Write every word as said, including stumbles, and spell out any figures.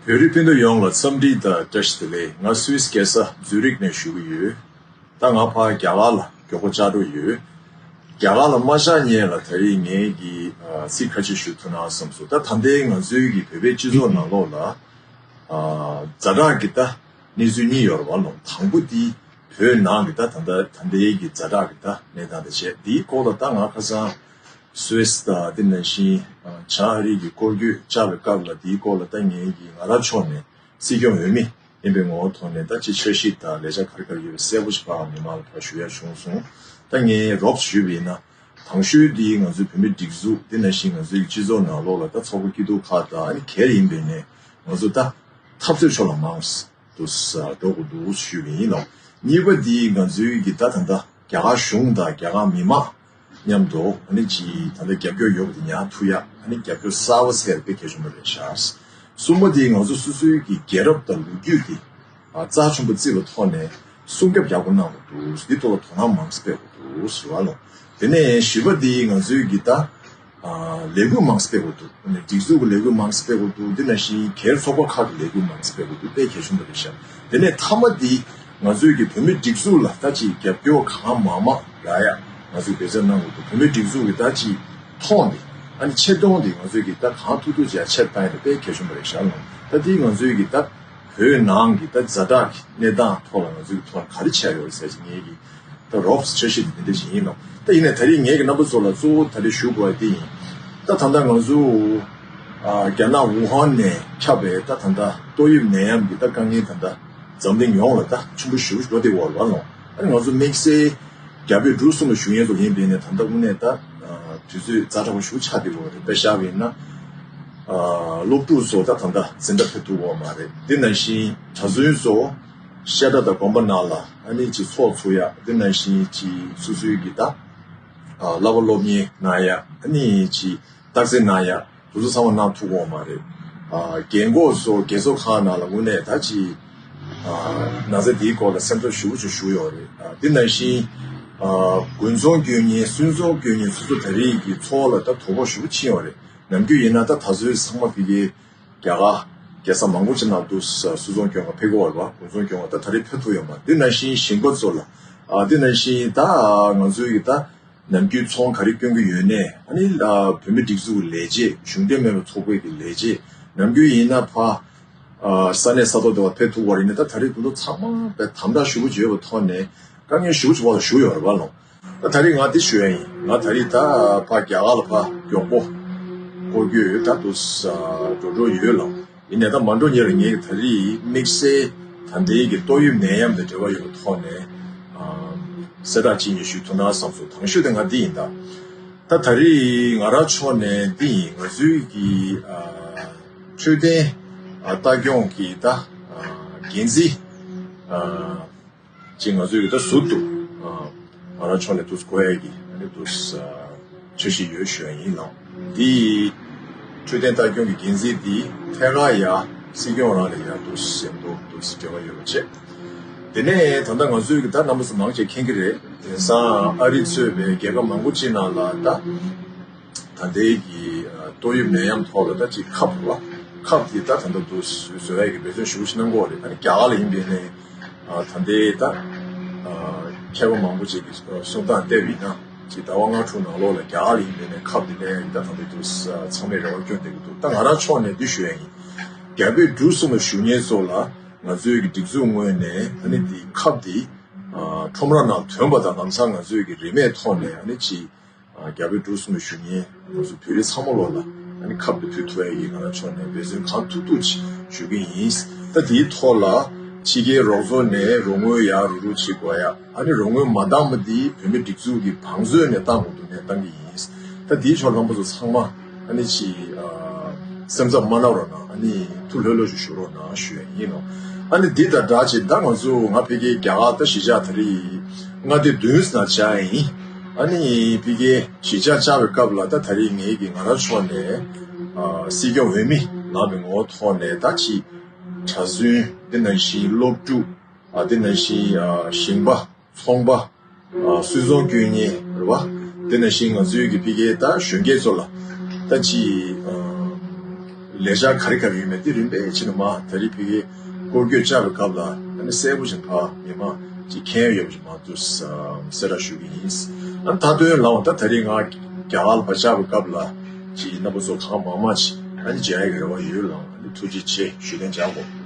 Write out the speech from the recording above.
བོད་རིགས་སྤུན་ཟླ་ཡོངས་ལ་འཚམས་འདྲི་དང་བཀྲ་ཤིས་བདེ་ལེགས། ང་སུད་སི་རྒྱལ་ས་ཛུ་རིག་ནས་ཞུ་གི་ཡོད། ད་ང་ཕར་རྒྱ་གར་ལ་མགྱོགས་པོ་བཅར་འགྲོ་ཡོད། རྒྱ་གར་ལ་མ་བཅར་སྔོན་ལ་ད་རེས་ངས་ཀྱི་ཨ་ཚིག་ཁ་ཤས་ཞུ་ཐུབ་ན་བསམ་སོང་། ད་ད་ལྟའི་ང་ཚོའི་གི་བོད་པའི་སྤྱི་ཚོགས་ནང་ལོགས་ལ་ཨ་ཛ་དྲག་གི་ད་གནས་ཚུལ་གཉིས་ཡོད་རེད་བ་ལོ། དང་པོ་དེ་བོད་ནང་གི་ད་ད་ལྟ་ད་ལྟའི་གི་ཛ་དྲག་གི་ད་གནས་སྟངས་དེ་བྱས། དེའི་སྐོར་ལ་ད་ང་ཁ་སང་སུད་སི་དང་དེ་ནང་བཞིན་ཨ་བྱང་ཨ་རི་གི་སྐོར་སྐྱོད་བཅར་བའི་སྐབས་ལ་དེའི་སྐོར་ལ་ད་ངས་ཀྱི་ང་རང་ཕྱོགས་ནས་སྲིད་སྐྱོང་འོས་མི་ཡིན་པའི་ངོ་བོ་ཐོག་ནས་ད་ཅིག་འཆར་གཞི་དང་ལས་འཆར་ག་རེ་ག་རེ་ཡོད་པ་གསལ་པོ་ཞིག་ཕར་མི་མང་ལ་ཕར་ཞུ་ཡ་བྱུང་སོང་། ད་ངས་རོབ་ཞུས་པ་ཡིན་ན། དང་ཤོས་འདི་ང་ཚོའི་བོད་མིའི་སྒྲིག་འཛུགས་དེ་ནང་བཞིན་ང་ཚོའི་སྤྱི་ཚོགས་ནང་ལོགས་ལ་ད་ཚོགས་པ་སྐྱིད་སྡུག་ཁག་དང་ཨ་ནི་སྒེར་ཡིན་པའི་ནས་ང་ཚོ་ད་འཐབ་རྩོད་ཕྱོགས་ལ་མང་དུ་འགྲོ་དགོས་འདུག་ཞུས་པ་ཡིན་ལ། གཉིས་པ་འདི་ང་ཚོའི་གི་ད་ད་ལྟ་རྒྱ་གར་གཞུང་དང་རྒྱ་གར་མི་མང་མཉམ་དུ་ཨ་ནི་ཅིག་ད་ལྟ་རྒྱབ་སྐྱོར་ཡོད་པ་དེ་ཉར་ཐུབ་ཡ་ཨ་ནི་རྒྱབ་སྐྱོར་གསར་པ་ཟེར་དཔེ་གལ་ཆེན་པོ་རེད་ཤག་གསུམ་པ་དེ་ང་ཚོ་སོ་སོའི་གི་རྒྱལ་རབས་དང་ལོ་རྒྱུས་དེ་རྩ་ཆེན་པོ་བརྩིས་པའི་ཐོག་ནས་སྲུང་སྐྱོབ་ཡག་པོ་གནང་དགོས་འདུག་འདི་ཐོག་ལ་དོ་སྣང་མང་ཙམ་སྤེལ་དགོས་འདུག་ཟེར་བ་ལོ། དེ་ནས་བཞི་པ་དེ་ང་ཚོའི་གི་ད་ལས་འགུལ་མང་ཙམ་སྤེལ་དགོས་འདུག་སྒྲིག་འཛུགས་ཀྱི་ལས་འགུལ་མང་ཙམ་སྤེལ་དགོས་འདུག་འདི་ནང་བཞིན་སྒེར་ཚོགས་པ་ཁག་གི་ལས་འགུལ་མང་ཙམ་སྤེལ་དགོས་འདུག་དཔེ་གལ་ཆེན་པོ་རེད་ཤག་དེ་ནས་མཐའ་མ་དེ་ང་ཚོའི་གི་བོད་མི་སྒྲིག་འཛུགས་ལ་ད་ཅིག་རྒྱབ་སྐྱོར་གང་མང་མང་རག་ཡ་ང་ཚོས་འབད་བརྩོན་གནང་དགོས་འདུག་བོད་མི་སྒྲིག་འཛུགས་ཀྱི་ད་ཅིག་མཐོང་དེ་ཨ་ནི་ཆེ་མཐོང་དེ་ང་ཚོས་གི་ད་གང་ཐུབ་ཐུབ་ཅིག་ཡ་ཆེར་བཏང་ཡ་དེ་དཔེ་གལ་ཆེན་པོ་རེད་ཤག་ལ། ད་དེ་ང་ཚོས་གི་ད་བོད་ནང་གི་ད་ཛ་དྲག་གི་གནས་སྟངས་ཐོག་ལ་ང་ཚོའི་ཐོག་ག་རེ་བྱས་ཡོད་ཟེར་ཅིག་ངེད་ཀྱི་ད་རོབ་འཆར་གཞི་དེ་འདི་འདྲ་ཞིག་ཡིན་ནོ། ད་ཡིན་ནའི་ད་རེས་ངེད་ཀྱི་རྣམ་པ་ཚོ་ལ་གཙོ་བོ་ད་རེས་ཞུ་དགོས་པ་དེ་ཡིན། ད་ད་ལྟ་ང་ཚོ་ཨ་རྒྱ་ནག་ཝུ་ཧན་ནས་ཁྱབ་པའི་ད་ད་ལྟ་ཏོག་དབྱིབས་ནད་ཡམས་ཀྱི་ད་དཀའ་ངལ་ད་ལྟ་འཛམ་གླིང་ཡོངས་ལ་ད་ཆེན་པོ་ཞེ་པོ་ཞིག་འགྲོ་བསྡད་ཡོད་རེད་བ་ལོ། ཨ་ནི་ང་ཚོ་དམིགས་བསལ་རྒྱ་བོད་འབྲུག་གསུམ་ལ་ཞུ་མཁན་ཚོ་ཡིན་པས་ནས་ད་ལྟ་དངོས་གནས་ད་དུས་ཚོད་ཛ་དྲག་པོ་ཞེ་པོ་ཆགས་བསྡད་ཡོད་རེད། དཔེ་བཞག་པ་ཡིན་ན་སློབ་ཕྲུག་ཚོ་ད་ད་ལྟ་འཛིན་གྲྭ་ཕེབས་ཐུབ་ཀྱི་ཡོད་མ་རེད། དེ་ནང་བཞིན་གྲྭ་བཙུན་ཚོ་བཤད་གྲྭ་དང་དགོན་པ་ནང་ལ་ཨ་ནི་ཅིག་ཚོགས་ཚུགས་ཡ། དེ་ནང་བཞིན་ཅིག་སོ་སོའི་གི་ད་ཨ་བསླབ་པ་སློབ་གཉེར་གནང་ཡ། ཨ་ནི་ཅིག་རྟགས་གསལ་གནང་ཡ། དེ་ཚོ་ཚང་མ་གནང་ཐུབ་ཀྱི་ཡོད་མ་རེད། ཨ་རྒན་གོག་ཚོ་རྒས་གསོ་ཁང་ནང་ལ་དངོས་གནས་ད་ཅིག་ཨ་ན་ཚ་འདིའི་སྐོར་ལ་སེམས་འཚབ་ཞེ་པོ་ཅིག་ཞུ་ཡོད་རེད། ཨ་དེ་ནང་བཞིན་ཨ་དགུན་ཚོང་སྐྱོན་མཁན་སུད་ཚོང་སྐྱོན་མཁན་སོ་སོ་ད་རེས་ཀྱི་འཚོ་བ་ལ་ད་དོ་ཕོག་ཞེ་པོ་ཕྱིན་ཡོད་རེད། ནམ་རྒྱུན་ཡིན་ན་ད་ད་གཟོད་ཚང་མ་ཕ་གིའི་རྒྱ་གར་རྒྱལ་ས་མང་པོ་ཅིག་ནང་དུ་སུད་ཚོང་སྐྱོན་ག་ཕེབས་ཀྱི་ཡོད་རེད་བ། དགུན་ཚོང་སྐྱོན་ག་ད་ད་རེས་ཕེབས་ཐུབ་ཡོད་མ་རེད། དེ་ནང་བཞིན་ཞིང་པ་ཚོ་ལ་ཨ་དེ་ནང་བཞིན་ད་ང་ཚོའི་གི་ད་ནམ་རྒྱུན་ཚོང་ག་རེ་སྐྱོན་གྱི་ཡོད་ནའི་ཨ་ནི་ལ་བོད་མི་སྒྲིག་འཛུགས་ཀྱི་ལས་བྱེད། གཞུང་འབྲེལ་མིན་པའི་ཚོགས་པའི་གི་ལས་བྱེད། ནམ་རྒྱུན་ཡིན་ན་ཕ་ཨ་ས་གནས་ས་ཐོག་དེ་བ་ཕེབས་ཐུབ་པ་ཡིན་ན་ད་ད་རེས་དེ་ཚོ་ཚང་མ་དཔེ་དམ་དྲག་ཞེ་པོ་ཅིག་ཡོད་པའི་ཐོག་ནས་དཀའ་ངལ་ཞེ་པོ་ཅིག་འོག་ལ་བཞུགས་ཡོད་རེད་བ་ལོ། ད་ད་རེས་ང་འདི་ཞུ་ཡ་ཡིན། ང་ད་རེས་ད་ཕ་རྒྱ་གར་ལ་ཕ་མགྱོགས་པོ་སྐོར་སྐྱོད་ད་དུ་འགྲོ་འགྲོ་ཡོད་ལོ། ཡིན་ནའི་ད་མ་འགྲོ་སྔོན་ལ་ངས་ད་རེས་དམིགས་བསལ་ད་ལྟའི་གི་ཏོག་དབྱིབས་ནད་ཡམས་དང་འབྲེལ་བ་ཡོད་པའི་ཐོག་ནས་ཨ་གསལ་བསྒྲགས་ཅིག་ངས་ཞུ་ཐུབ་ན་བསམ་སོང་། དང་ཤོས་དེ་ང་འདི་ཡིན། ད་ད་ད་རེས་ང་རང་ཕྱོགས་ནས་འདི་ཡིན། ང་ཚོའི་གི་ཨ་འཕྲོད་བསྟེན་ཨ་ལྟ་སྐྱོང་གི་ད་ཨ་འགན་འཛིན་ཨ་ཅིག་ང་ཚོའི་གི་ད་ཟུར་དུ་ཨ་ང་རང་ཕྱོགས་ནས་དུ་གོ་ཡ་གི་ཨ་ནི་དུ་ཨ་འཆར་གཞི་ཡོད་ཞུ་ཡ་ཡིན་ལགས། འདི་འཕྲོད་བསྟེན་ལྟ་སྐྱོང་གི་འགན་འཛིན་འདི་ཐད་ཀར་ཡ་སྲིད་སྐྱོང་རང་ལ་ཡ་དུ་ཟེར་འདུག་དུ་འབྲེལ་བ་ཡོད་པ་བྱས། དེ་ནས་ད་ལྟ་ང་ཚོའི་གི་ད་རྣམ་པ་ཚོ་མང་ཆེ་མཁྱེན་གི་རེད། དེང་སང་ཨ་རི་གཙོས་པའི་རྒྱལ་ཁབ་མང་པོ་ཅིག་ནང་ལ་ད་ད་ལྟའི་གི་ཨ་ཏོག་དབྱིབས་ནད་ཡམས་ཐོག་ལ་ད་ཅིག་ཁབ་རེད་བ། ཁབ་དེ་ད་ད་ལྟ་དུ་བཟོ་ཡ་གི་འབད་བརྩོན་ཞེ་པོ་ཞིག་གནང་གི་ཡོད་རེད། ཨ་ནི་རྒྱ་གར་ལ་ཡིན་པའི་ནས་ཨ་ད་ལྟའི་ད་ཨ་མཁས་པ་མང་པོ་ཅིག་གིས་གསུང་སྟངས་བལྟས་པ་ཡིན་ན་ཅིག་ཟླ་བ་ལྔ་དྲུག་ནང་ལོགས་ལ་རྒྱ་གར་ལ་ཡིན་པའི་ནས་ཁབ་དེ་ལེན་ཡ་གི་ད་ད་ལྟ་དུ་ཚང་མས་རེ་བ་བསྐྱོན་བསྡད་ཀྱི་འདུག་ད་ང་རང་ཕྱོགས་ནས་འདི་ཞུ་ཡ་ཡིན། རྒྱ་བོད་འབྲུག་གསུམ་ལ་བཞུགས་མཁན་ཚོ་ལ་ང་ཚོའི་གི་སྒྲིག་འཛུགས་ངོས་ནས་ཨ་ནི་འདི་ཁབ་འདི་ཨ་ཁྲོམ་ར་ནང་ཐོན་པ་དང་ལམ་སང་ང་ཚོའི་གི་རིན་མེད་ཐོག་ནས་ཨ་ནི་ཅིག་ཨ་རྒྱ་བོད་འབྲུག་གསུམ་ལ་བཞུགས་མཁན་ང་ཚོ་བོད་རིགས་ཚང་མ་ལོག་ལ་ཨ་ནི་ཁབ་འདི་ཕུལ་ཐུབ་ཡ་གི་ང་རང་ཕྱོགས་ནས་འབད་བརྩོན་གང་ཐུབ་ཐུབ་ཅིག་ཞུ་གི་ཡིན། ད་དེའི་ཐོག་ལ་ཕྱི་རྒྱལ་རོགས་ཚོགས་ནས་རོགས་དངུལ་ཡར་རུ་རུ་བྱེད་དགོས་ཡ། ཨ་ནི་རོགས་དངུལ་མ་བཏང་པ་འདི་བོད་མི་སྒྲིག་འཛུགས་ཀྱི་བང་མཛོད་ནས་བཏང་དགོས་འདུག་ནས་བཏང་གི་ཡིན། ད་དེའི་ཕྱོགས་རྣམ་པ་ཚོ་ཚང་མ་ཨ་ནི་ཅིག་ཨ་སེམས་འཚབ་མ་གནང་རོགས་གནང་། ཨ་ནི་ཐུགས་ལྷོད་ལྷོད་ཅིག་བཞུགས་རོགས་གནང་ཞུ་ཡ་ཡིན་ནོ། ཨ་ནི་འདི་དང་སྦྲགས་ཅིག་ད་ང་ཚོ་ང་ཕ་གིའི་རྒྱ་གར་ད་གཞིས་ཆགས་ད་རེས་མངའ་སྡེ་བདུན་ནང་བཅར་ཡ་ཡིན། ཨ་ནི་ཕ་གིའི་གཞིས་ཆགས་བཅར་བའི་སྐབས་ལ་ད་ད་རེས་ངེད་ཀྱི་ང་རང་ཕྱོགས་ནས་ཨ་སྲིད་སྐྱོང་འོས་མི་ལངས་པའི་ངོ་བོ་ཐོག་ནས་ད་ཅིག་གྲྭ་བཙུན་དེ་ནང་བཞིན་སློབ་ཕྲུག་ཨ་དེ་ནང་བཞིན་ཨ་ཞིང་པ། ཚོང་པ། ཨ་སུད་ཚོང་སྐྱོན་མཁན་རེད་བ། དེ་ནང་བཞིན་ང་ཚོའི་གི་ཕ་གིའི་ད་གཞོན་སྐྱེས་ཚོ་ལ་ད་ཅི་ཨ་ ལས་འཆར་ག་རེ་ག་རེ་ཡོད་མེད་དེ་རིམ་པས་ཕྱིན་ནས་མར་ད་རེས་ཕ་གིའི་སྐོར་སྐྱོད་བཅར་བའི་སྐབས་ལ་ཨ་ནི་གསལ་པོ་ཞིག་ཕར་མི་མང་ཅིག་མཁྱེན་ཡོད་པ་ཞིག་མར་དུ་གསལ་བསྒྲགས་ཞུ་གི་ཡིན། ཨ་ནི་མཐའ་དོན་ལའང་ད་ད་རེས་ང་རྒྱ་གར་ལ་ཕར་བཅར་བའི་སྐབས་ལ་ཅིག་རྣམ་པ་ཚོ་གང་མང་མང་ཅིག་ཨ་ནི་མཇལ་ཡག་གི་རེ་བ་ཡོད་ལ་ཨ་ནི་ཐུགས་རྗེ་ཆེ་ཞུ་མཁན་བཅར་དགོས།